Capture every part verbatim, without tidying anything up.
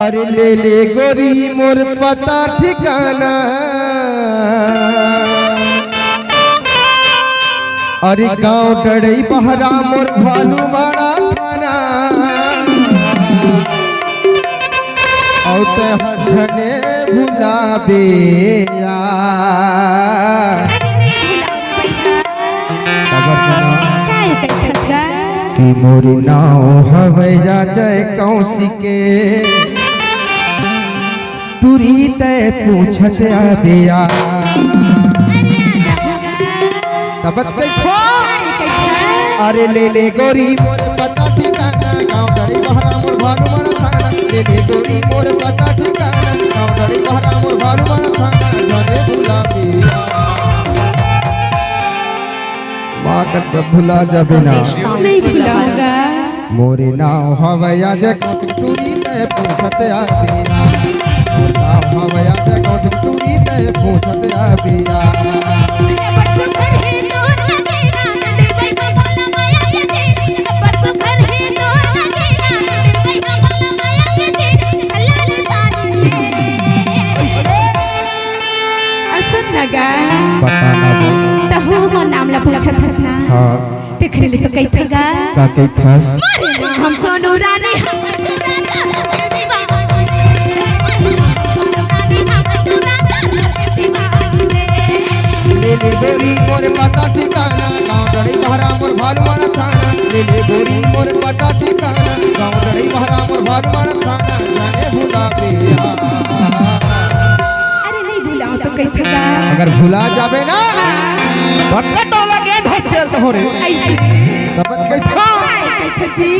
अरे ले ले गोरी मोर पता ठिकाना, अरे गाँव डड़ई बहरा मोर भालू माड़ा थाना, अउ ते ह झने भुलाबे यार। काबर जना? काय कहिथस गा? कि मोर नाव हवय अजय कौशिके, टूरी तै पूछत आबे यार। तब कहिथो। अरे ले ले गोरी मोर पता ठिकाना, गाँव डड़ई बहरा मोर भालू माड़ा थाना। ले ले गोरी मोर पता ठिकाना, गाँव डड़ई बहरा मोर भालू माड़ा थाना। झने भुलाबे यार। माँ कसम भुला जाबे ना। नहीं भुलाऊंगा। मोरे नाव हवय अजय कौशिक, टूरी तै पूछत आबे यार। मोर नाव हवय अजय कौशिक, टूरी तै पूछत आबे यार। अ, सुन ना गा। बता ना बा। तहूँ हमर नाम ला पूछत हस ना। हाँ। तेखरे ले तो कहिथों गा। का कहिथस? अरे ना, हम सोनू रानी। ले ले गोरी मोर पता ठिकाना, गाँव डड़ई बहरा मोर भालू माड़ा थाना। ले ले गोरी मोर पता ठिकाना, गाँव डड़ई बहरा मोर भालू माड़ा थाना। झने भुलाबे यार। अरे नहीं भुलाऊं तो कहिथों गा। अगर भुला जाबे ना, पक्का टोला के धस खेल तो हो रे। ऐसे। तब कहिथो। काय कहिथो जी?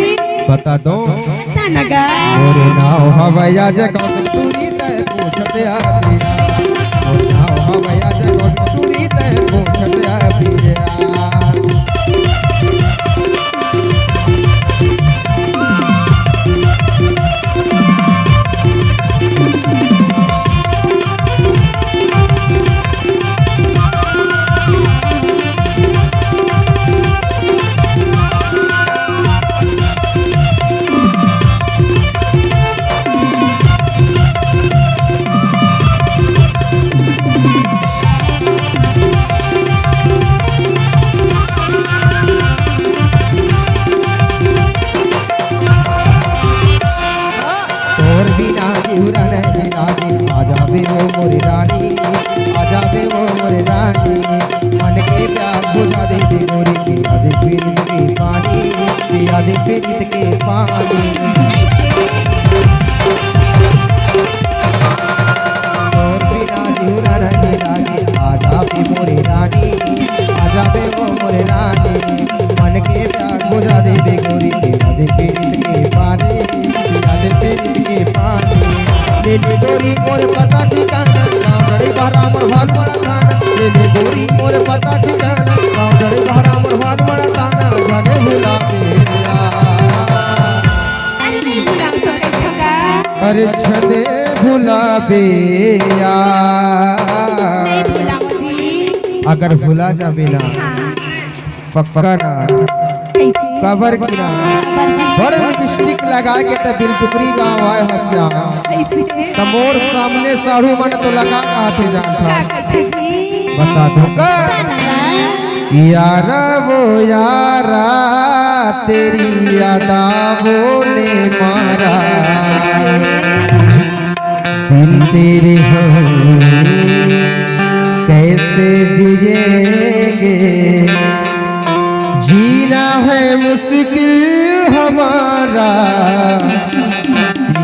बता दो। ताना गा। मोरे नाव हवय अजय कौशिक, टूरी तै पूछत आबे यार। मोरे नाव हवय अजय कौशिक, टूरी तै पूछत आबे यार। तोर बिना जिउरा नहीं लागे, आ जाबे ओ मोर रानी, आ जाबे ओ मोर रानी। मन के प्यास बुझा देबे गोरी, पिया दे पीरित के पानी, पिया दे पीरित के पानी। तोर बिना जिउरा नहीं लागे, आ जाबे मोर रानी, आ जाबे ओ मोर रानी। मन के प्यास बुझा देबे गोरी, पिया दे पीरित के पानी, पिया दे पीरित के पानी। ले ले गोरी मोर पता ठिकाना, गाँव डड़ई बहरा मोर भालू माड़ा थाना। ले ले गोरी मोर पता ठिकाना, गाँव डड़ई बहरा मोर भालू माड़ा थाना। झने भुलाबे यार। अरे नहीं भुलाऊं तो कहिथों गा। अरे झने भुलाबे यार। नहीं भुलाऊं जी। अगर भुला जाबे ना, हाँ। पक्का ना। कैसे? काबर कि ना, काबर जी? बड़ लिपस्टिक लगा के त बिलटुकरी गाँव आए हस ना। कैसे? त मोर सामने साढ़ू मन तो लगा कहाथे जानथस। का कहिथे जी? बता दूं का? बता ना। यारा वो यारा, तेरी यादावों ने मारा। बिन तेरे हम कैसे जिएंगे, जीना है मुश्किल हमारा।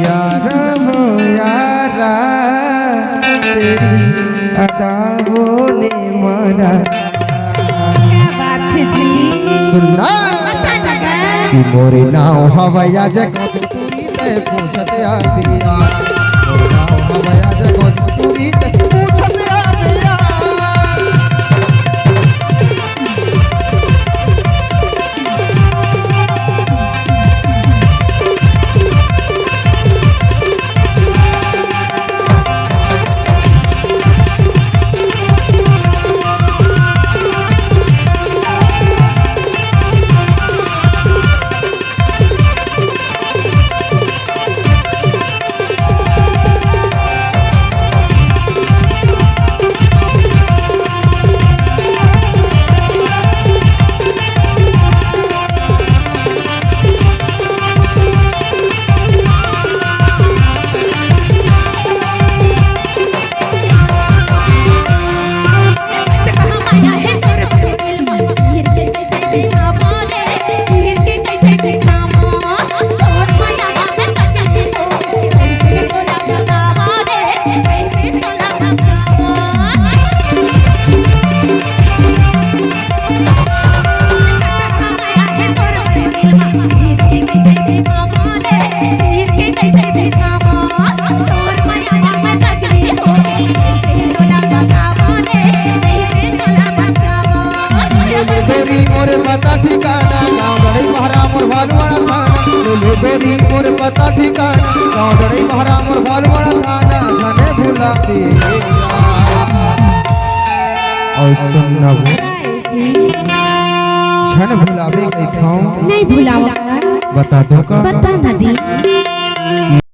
यारा वो यारा, तेरी अदाओं ने मारा। क्या बात है जी। सुनना। पता लगा। कि मोरे नाव हवय अजय कौशिक, टूरी तै पूछत आबे यार। मोरे नाव हवय अजय कौशिक, टूरी तै पूछत आबे यार। अउ सुन ना वो, जी, झन भुलाबे कहिथंव। नहीं भुलावा। बता दो का? बता ना जी।